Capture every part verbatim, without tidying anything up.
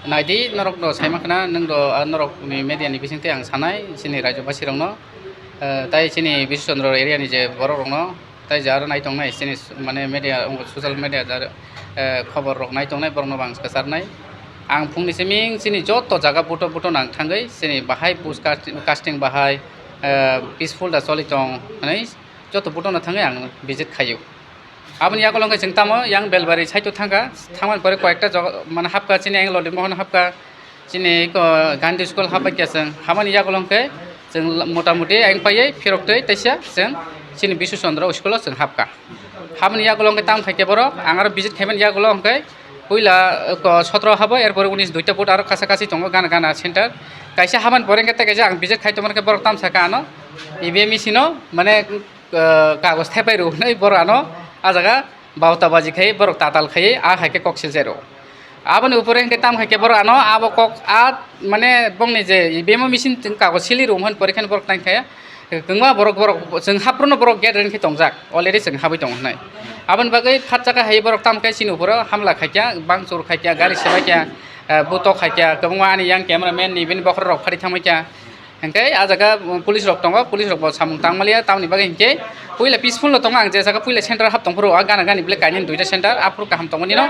Naidi norok do saima khna, nwng do, ah, norok ni media ni bising twi ang sanai, chini rajyo basi rok no, eh, tai chini Bisu Chandra area ni je borok rok no, tai je aro nai tong nai, chini s-, mane media, social media jar, eh, khobor rok nai tong nai, borok no bo ang kwchar nai. Ang phung ni siming chini joto jaga buto buto nang thangwi, chini bahai bush cast-, casting bahai, eh, peaceful da choli tong hinwi joto buto no thangwi ang visit khaio. Aboni yagulo hwnkhe chwng tamo yang Belbari side o thangkha, thangmani pore koyekta jaga, mane, hapkha chini, ang Lodhi Mohon hapkha, chini ko Gandhi School hapkha chwng, habani yagulo hwnkhe chwng motamoti ang paiwi phirok twi teisa chwng chini Bisu Chandra School o chwng hapkha. Habani yagulo hwnkhe tamo khaikhe borok, ang aro visit khaimani yagulo hwnkhe puila, eh, ko sotro habo, erpore unis duita boat aro kasa kasi tongo gana gana center. Kaisa habani pore hwnkhe tei kaisa ang visit khai tongmani khe borok tamo sakha ano E V M machine o, mane, eh, kagoj thepai rw hwnwi borok ano ah jaga bauta baji khai borok tatal khai ah hai khe kok sil jai rw. Aboni upore hwnkhe tamo hai khe borok ano abo kok ah mane bongni je E V M o machine chwng kagoj sili rw hwn pore khe borok tang khe kwbangma borok, borok chwng haphuru no borok gate reng khe tongjak, already chwng habwi tongo hwnwi. Aboni bagwi phat chakha hai borok tamo khe chini uporo hamla khai kha, bang chur khai kha, gari sebai kha, eh, butok khai kha, kwbangma ani yang camera man ni bini bokhorok phari thangbai kha. Hwnkhe ah jaga, um, police rok tongo, police rok bo samung tang maliya, tamoni bagwi hwnkhe puila peaceful no tongo, ang je jaga puila center hap tong phuru, ah gana gani belai kainwi duita center, aphuru kaham tongmani no.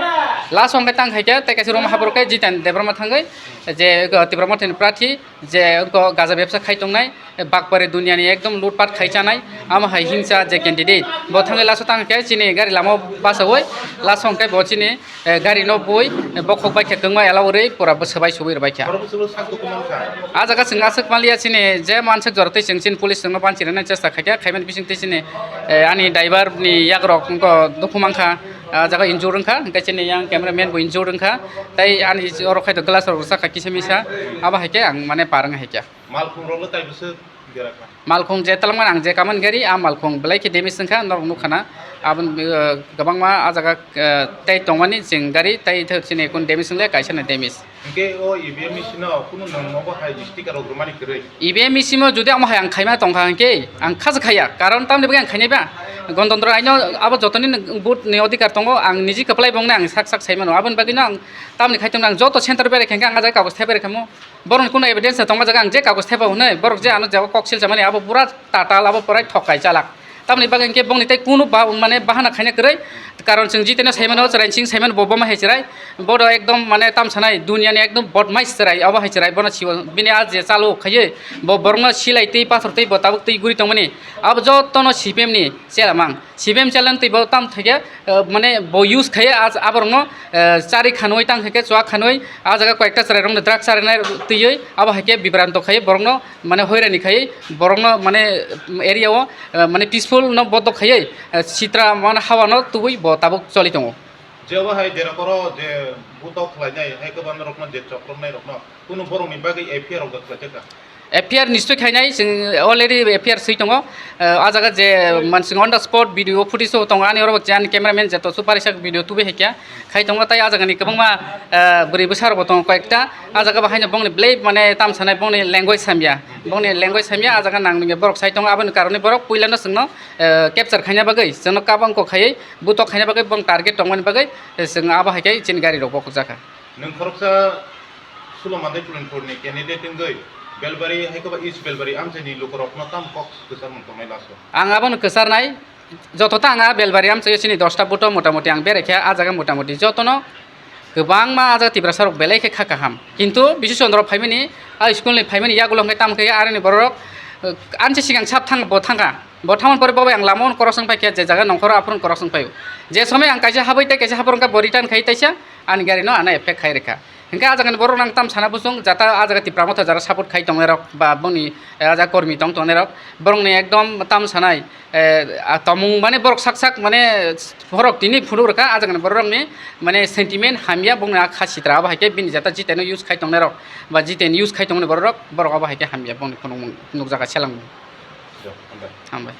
Last o hwnkhe tang khaikhe tei kaisa room hapro khe Jiten Debbarma thangwi, je, uh, Tipra Mothani prathi, je wngkha gaja bebsa khai tongnai, Bakpari duniani ekdom lutpat khai chanai, amo hai hingsa je candidate, bo thangwi last o tang khe chini gari lama o bachaui, last o hwnkhe bo chini eh, gari no bui, eh, bokhok bai khe kwbangma ela urui pura bwswk bai subui rwbai kha. Borok bwswk sak duku mankha. Ah jaga chwng aswk maliya chini je manswk jora twi chwng chini police chwngno banchi rwna chesta khaikha, khaimani bising twi chini, eh, ani driver ni yakrok wngkha dukhu mankha, ah jaga injured wngkha, hwnkhe chini yang camera man bo injured wngkha, tei ani oro khai glass rok rwchak kha kisa misa, abo hai khe ang mane par wng hai kha. Malkhung rok le tai bwswk bera kha. Malkhung je talangmani ang je kamani gari, a malkhung belai khe damage wngkha, norok nukha na. Aboni, eh, kwbangma a jaga, eh, tei tongmani chwng gari, tei thok chini kun damage wngle kaisa no damage. Hwnkhe o E V M machine o kunu nwng nogo hai sticker rok rwmani kwrwi? E V M machine o jodi amo hai ang khaima tongkha hwnkhe ang khaja khaya, karon tamni bagwi ang khainai ba? Gonotantro aino abo jotoni vote ni odhikar tongo, ang niji kwplai bongni ang sak sak sai mano. Aboni bagwino ang tamni khai tongno ang joto center berai khe hwnkhe ang a jaga kagoj thai berai khamu. Borokni kunu evidence tongma jaga ang je kagoj thaiba hwnwi, borok je ano jaga kok silchamani abo pura tatal, abo purai thokai chalak. Tamoni bagwi hwnkhe bongni tei kunu ba-, mane bahana khaina kwrwi, karon chwng jiteno saimano chwrai, chwng saimano bo boma hai chwrai, bodo ekdom mane tamsanai duniani ekdom bodmais chwrai, abo hai chwrai bono siwo bini a je chalo khaiwi bo borokno silai twi pathor twi bo tabuk twi guri tongmani, abo jotono C P M ni chelamang. C P M challenge twi bo tam thwikhe, eh, mane bo use khaiya a-, aborokno, eh, chari khanwi tang thwikhe chuak khanwi a jaga koyekta chwrairokno drug charinai twiwi abo hai khe bibranto khaiwi borokno mane hoirani khaiwi borokno mane area o, eh, mane peaceful no bodo khaiwi, eh, sitra mane hawa no tubui bo tabuk choli tongo. Je obo hai dera koro je butok khlainai hai kwbangma rokno je chokrongnai rokno kunu borokni bagwi F I R rok da khlaijak kha? F I R nischoi khainai, chwng already F I R swi tongo. Eh, a jaga je mansing on the spot video footage o tongo, ani oro bo je ani cameraman je to super isa video tubi hai kya khai tongo, tai a jaga ni kwbangma, eh, bwrwi bwsa rok bo tongo koyekta. A jaga bo haino bongni belai mane tam sanai bongni language hamya, bongni language hamya, a jaga nang nungya borok sai tongo, aboni karone borok puila no chwngno, eh, capture khaina bagwi chwngno kabang kok khaiwi butok khaina bagwi bong target tongmani bagwi, eh, chwng abo hai khe chini gari rok bokhok jakha. Nwng khoroksa Sulo Mandai Pulinpur ni candidate wngwi Belbari hai khe ba East Belbari amchaini lukurokno tamo kok kwcharmung tongnai laso? Ang abono kwcharnai, joto ta ang a Belbari amchaio chini dosta buto motamoti ang berai kha, a jaga motamoti jotono kwbangma a jaga Tiprasa rok belai khe kha kaham. Kintu Bisu Chandra phaimani, a school ni phaimani yagulo hwnkhe tamo khe aroni borok, eh, ansi sigang sap thang bo thangkha. Bo thamoni pore bo bai ang lama o cross wng paikha, je jaga nongkhoro aphuru cross wng paio. Je somoi ang kaisa habwi tei kaisa habor wngkha, bo return khai taisa ani gari no ano effect khai rwkha. Hinkhe a jaga ni borok nang tam sana bwswng jata a jaga Tipra Motha jara support khai tongnai rok ba boni, eh, a jaga kormi tong tongnai rok, borok ni ekdom tam sanai, eh, a tomung mane borok sak sak mane borok tini phunuk rwkha, a jaga ni borok rok ni mane sentiment hamya, bongni a kha sitra abo hai khe bini jata jiteno use khai tongnai rok ba jiten use khai tongmani borok rok, borok abo hai khe hamya bongni phunukmung nukjakha selengmung. Hambai.